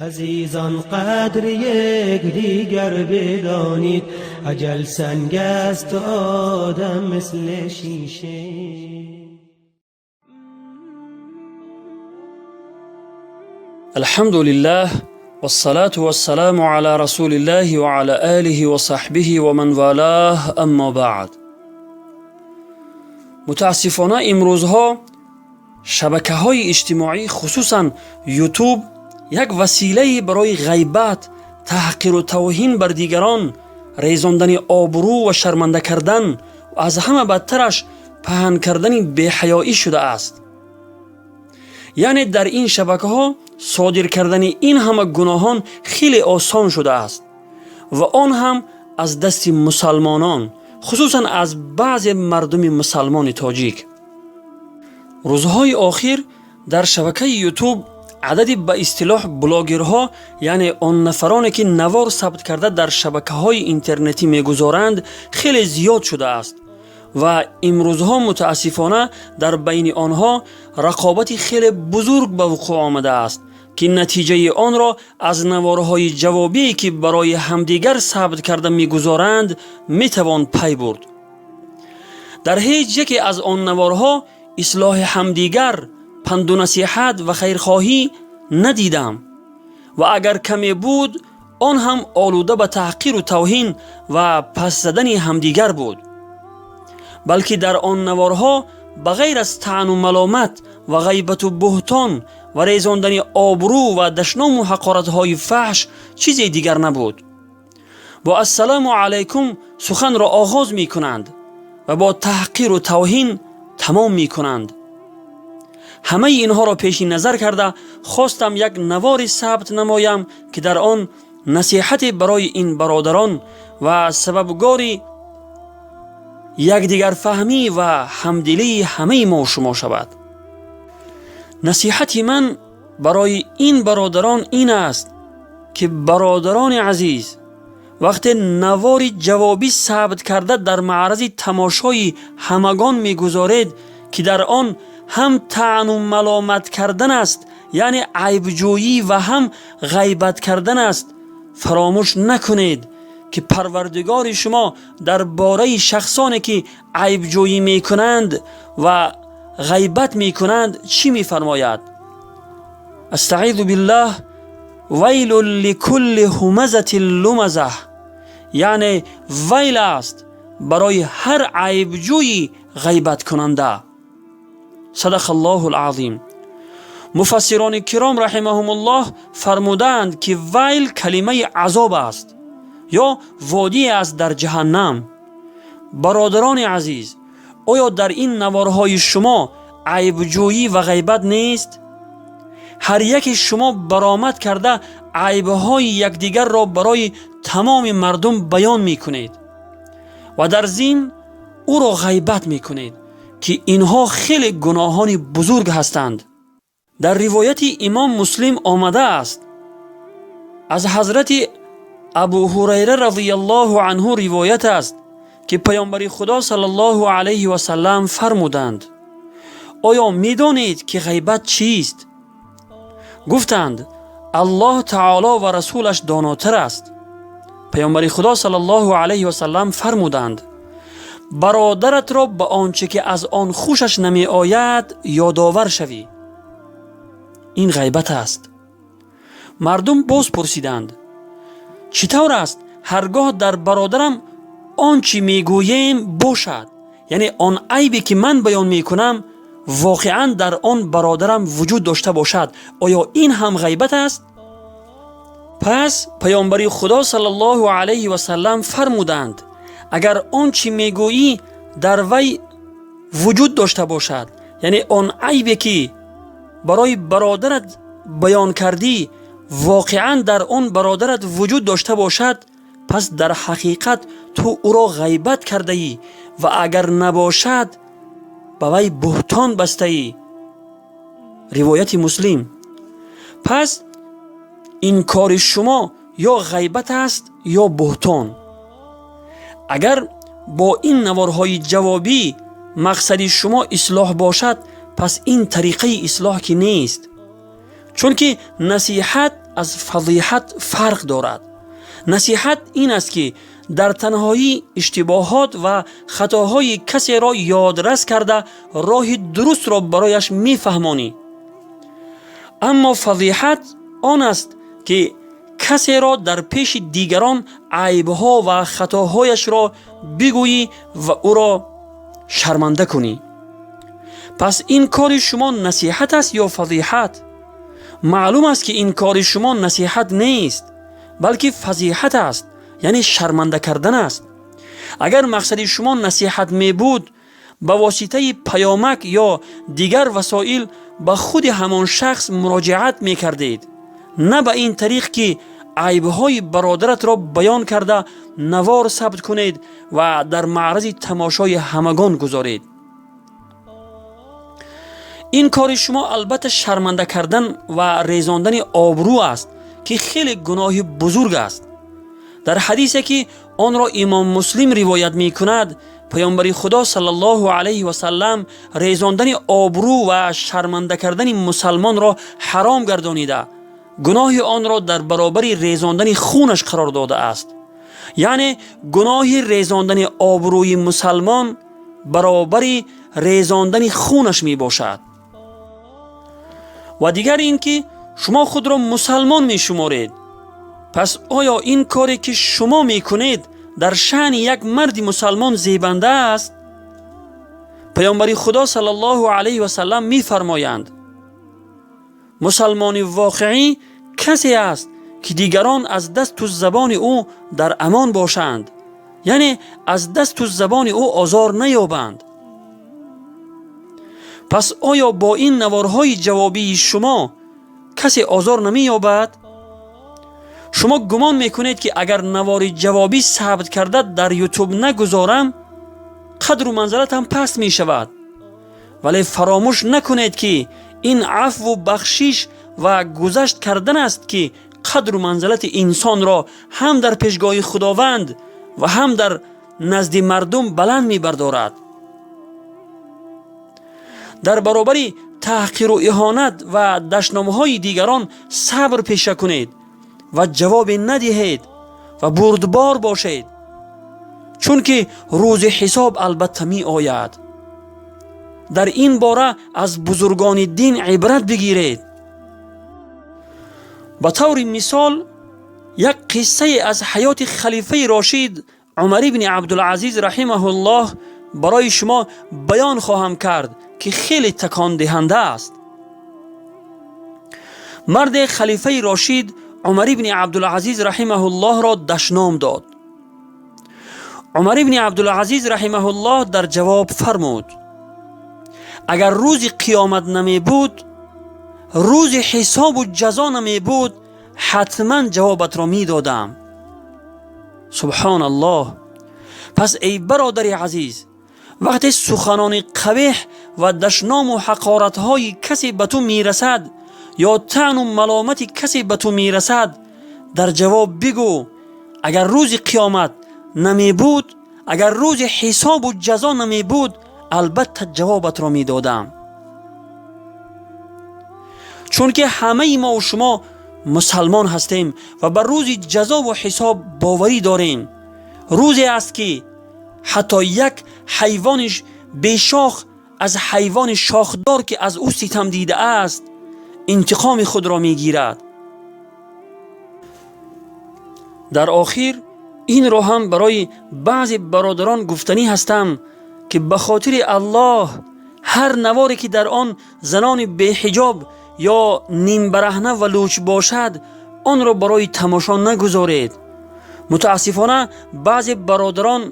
عزیزان قدر یکدیگر بدانید، اجل سنگ است و آدم مثل شیشه. الحمد لله والصلاة والسلام على رسول الله وعلى آله وصحبه ومن والاه، اما بعد. متاسفانه امروزها شبکه‌های اجتماعی، خصوصا یوتیوب، یک وسیله برای غیبت، تحقیر و توهین بر دیگران، ریزاندن آبرو و شرمنده کردن و از همه بدترش پهن کردن بی‌حیایی شده است. یعنی در این شبکه‌ها صادر کردن این همه گناهان خیلی آسان شده است و آن هم از دست مسلمانان، خصوصا از بعض مردم مسلمان تاجیک. روزهای آخر در شبکه یوتیوب عدد به اصطلاح بلاگرها، یعنی آن نفرانی که نوار ثبت کرده در شبکه‌های اینترنتی می‌گذارند، خیلی زیاد شده است و امروزها متاسفانه در بین آنها رقابت خیلی بزرگ به وقوع آمده است که نتیجه آن را از نوارهای جوابی که برای همدیگر ثبت کرده می‌گذارند می‌توان پی برد. در هیچ یکی از آن نوارها اصلاح همدیگر، پند و نصیحت و خیرخواهی ندیدم و اگر کمی بود آن هم آلوده به تحقیر و توهین و پس زدن همدیگر بود، بلکه در آن نوارها بغیر از طعن و ملامت و غیبت و بهتان و ریزاندن آبرو و دشنام و حقارت‌های فحش چیزی دیگر نبود. با السلام علیکم سخن را آغاز می‌کنند و با تحقیر و توهین تمام می‌کنند. همه اینها را پیش نظر کرده خواستم یک نوار ثبت نمایم که در آن نصیحت برای این برادران و سببگار یکدیگر فهمی و همدلی همه ما و شما شود. نصیحت من برای این برادران این است که برادران عزیز، وقتی نوار جوابی ثبت کرده در معرض تماشای همگان می‌گذارید که در آن هم طعن و ملامت کردن است، یعنی عیبجویی، و هم غیبت کردن است، فراموش نکنید که پروردگار شما در باره شخصانی که عیبجویی میکنند و غیبت میکنند چی میفرماید؟ استعیذ بالله: ویل لکل همزة لمزه، یعنی ویل است برای هر عیبجویی غیبت کننده. صدق الله العظیم. مفسران کرام رحمهم الله فرمودند که ویل کلمه عذاب است یا وادی است در جهنم. برادران عزیز، آیا در این نوارهای شما عیبجویی و غیبت نیست؟ هر یک شما برآمد کرده عیبهای یکدیگر را برای تمام مردم بیان میکنید و در ضمن او را غیبت میکنید که اینها خیلی گناهان بزرگ هستند. در روایت امام مسلم آمده است از حضرت ابو هریره رضی الله عنه روایت است که پیامبر خدا صلی الله علیه و سلم فرمودند: آیا میدانید که غیبت چیست؟ گفتند: الله تعالی و رسولش داناتر است. پیامبر خدا صلی الله علیه و سلم فرمودند: برادرت را به آنچه که از آن خوشش نمی آید یادآور شوی. این غیبت است. مردم باز پرسیدند: چطور است هرگاه در برادرم آنچه میگوییم باشد، یعنی آن عیبی که من بیان میکنم واقعا در آن برادرم وجود داشته باشد، آیا این هم غیبت است؟ پس پیامبر خدا صلی الله علیه و سلم فرمودند: اگر آنچه میگویی در وی وجود داشته باشد، یعنی آن عیبی که برای برادرت بیان کردی واقعا در آن برادرت وجود داشته باشد، پس در حقیقت تو او را غیبت کرده ای و اگر نباشد به وی بهتان بسته ای. روایت مسلم. پس این کار شما یا غیبت است یا بهتان. اگر با این نوارهای جوابی مقصد شما اصلاح باشد، پس این طریقه اصلاح که نیست، چون که نصیحت аз фазиҳат фарқ дорад. Насиҳат ин аст, ки дар танҳоӣ иштибоҳот ва хатоҳои касеро ёдрас карда роҳи дурустро барояш мефаҳмонӣ. Аммо фазиҳат он аст, ки касеро дар пеши дигарон айбҳо ва хатоҳояшро бигӯӣ ва ӯро шарманда кунӣ. Пас ин кори шумо насиҳат аст ё фазиҳат? Маълум аст, ки ин кори шумо насиҳат нест, балки фазиҳат аст, яъне шарманда кардан аст. Агар мақсади шумо насиҳат мебуд, ба воситаи паёмак ё дигар васоил ба худи ҳамон шахс муроҷиат мекардед, на ба ин тариқ, ки айбҳои бародаратро баён карда навор сабт кунед ва дар маърази тамошои ҳамагон гузоред. Ин кори шумо албатта шарманда кардан ва резондани обрӯ аст, ки хеле гуноҳи бузург аст. Дар ҳадисе, ки онро имом Муслим ривоят мекунад, паёмбари Худо саллаллоҳу алайҳи васаллам резондани обрӯ ва шарманда кардани мусалмонро ҳаром гардонида, гуноҳи онро дар баробари резондани хунаш қарор додааст. Яъне гуноҳи резондани обрӯи мусалмон баробари резондани хунаш мебошад. Ва дигар ин ки шумо худро мусалмон мешуморед. Пас оё ин коре, ки шумо мекунед, дар шаъни як марди мусалмон зебанда аст? Паёмбари Худо саллаллоҳу алайҳи васаллам мефармоянд: мусалмони воқеӣ касе аст, ки дигарон аз дасту забони ӯ дар амон бошанд, яъне аз дасту забони ӯ озор наёбанд. Пас оё бо ин наворҳои ҷавобии шумо касе озор намеёбад? Шумо гумон мекунед, ки агар навори ҷавобӣ сабт карда дар Ютуб нагузорам, қадру манзалатам паст мешавад. Вале фаромӯш накунед, ки ин афву бахшиш ва гузашт кардан аст, ки қадру манзалати инсонро ҳам дар пешгоҳи Худованд ва ҳам дар назди мардум баланд мебардорад. Дар баробари таҳқиру иҳонат ва дашномҳои дигарон сабр пеша кунед ва ҷавобе надиҳед ва бурдбор бошед, чунки рӯзи ҳисоб албатта меояд. Дар ин бора аз бузургони дин ибрат бигиред. Ба таври мисол, як қиссае аз ҳаёти халифаи рошид Умар ибни Абдулазиз раҳимаҳуллоҳ барои шумо баён хоҳам кард, ки хеле такондиҳанда аст. Марде халифаи рошид Умар ибни Абдулазиз раҳимаҳуллоҳро дашном дод. Умар ибни Абдулазиз раҳимаҳуллоҳ дар ҷавоб фармуд: агар рӯзи қиёмат намебуд, рӯзи ҳисобу ҷазо намебуд, ҳатман ҷавобатро медодам. Субҳоналлоҳ. Пас эй бародари азиз, вақте суханони қабеҳ ва дашному ҳақоратҳои касе ба ту мерасад ё таъну маломати касе ба ту мерасад, дар ҷавоб бигӯ: агар рӯзи қиёмат намебуд, агар рӯзи ҳисобу ҷазо намебуд, албатта ҷавобатро медодам. Чунки ҳамаи мову шумо мусалмон ҳастем ва ба рӯзи ҷазову ҳисоб боварӣ дорем. Рӯзе аст, ки ҳатто як ҳайвони бешох аз ҳайвони шохдор, ки аз ӯ ситам дидааст, интиқоми худро мегирад. Дар охир инро ҳам барои баъзе бародарон гуфтанӣ ҳастам, ки ба хотири Аллоҳ ҳар наворе, ки дар он занони беҳиҷоб ё нимбараҳна ва луч бошад, онро барои тамошо нагузоред. Мутаассифона, баъзе бародарон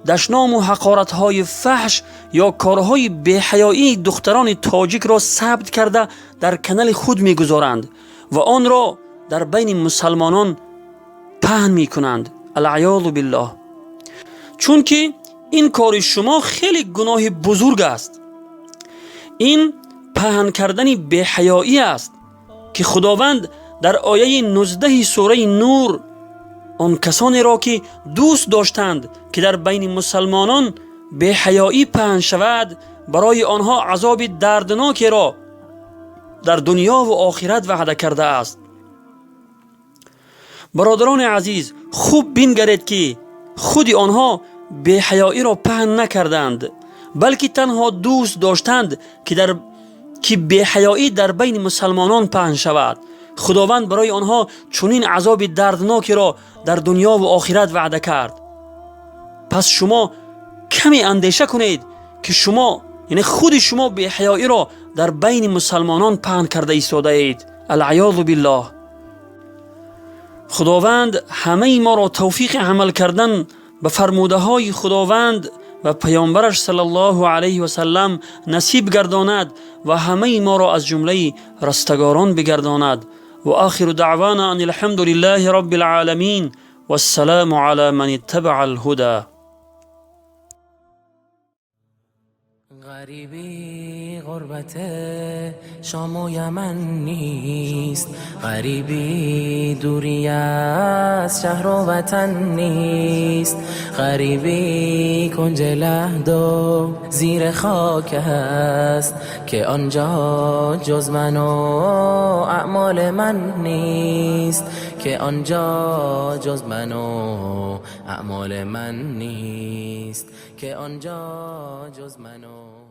дашному ҳақоратҳои фаҳш ё корҳои беҳаёии духтарони тоҷикро сабт карда дар канали худ мегузоранд ва онро дар байни мусалмонон паҳн мекунанд. Алъаёзу биллоҳ. Чунки ин кори шумо хеле гуноҳи бузург аст. Ин паҳн кардани беҳаёӣ аст, ки Худованд дар ояи 19 сураи Нур он касонеро, ки дӯст доштанд, ки дар байни мусалмонон беҳаёӣ паҳн шавад, барои онҳо азоби дарднокеро дар дунёву охират ваъда кардааст. Бародарони азиз, хуб бингаред, ки худи онҳо беҳаёиро паҳн накарданд, балки танҳо дӯст доштанд, ки беҳаёӣ дар байни мусалмонон паҳн шавад. Худованд барои онҳо чунин азоби дарднокеро дар дунёву охират ваъда кард. Пас шумо каме андеша кунед, ки шумо, яъне худи шумо, беҳаёиро дар байни мусалмонон паҳн карда истодаед. Алъаёзу биллоҳ. Худованд ҳамаи моро тавфиқи амал кардан ба фармудаҳои Худованд ва паёмбараш саллаллоҳу алайҳи васаллам насиб гардонад ва ҳамаи моро аз ҷумлаи растагорон бигардонад. Ва охиру даъвана ан алҳамду лиллаҳи роббил оламин, вассаламу ала ман иттабаа алҳуда. غریبی غربت شام و یمن نیست، غریبی دوری از شهر و وطن نیست، غریبی کنج لحد و زیر خاک است که آنجا جز من و اعمال من نیست، که آنجا جز من و اعمال من نیست، که آنجا جز من و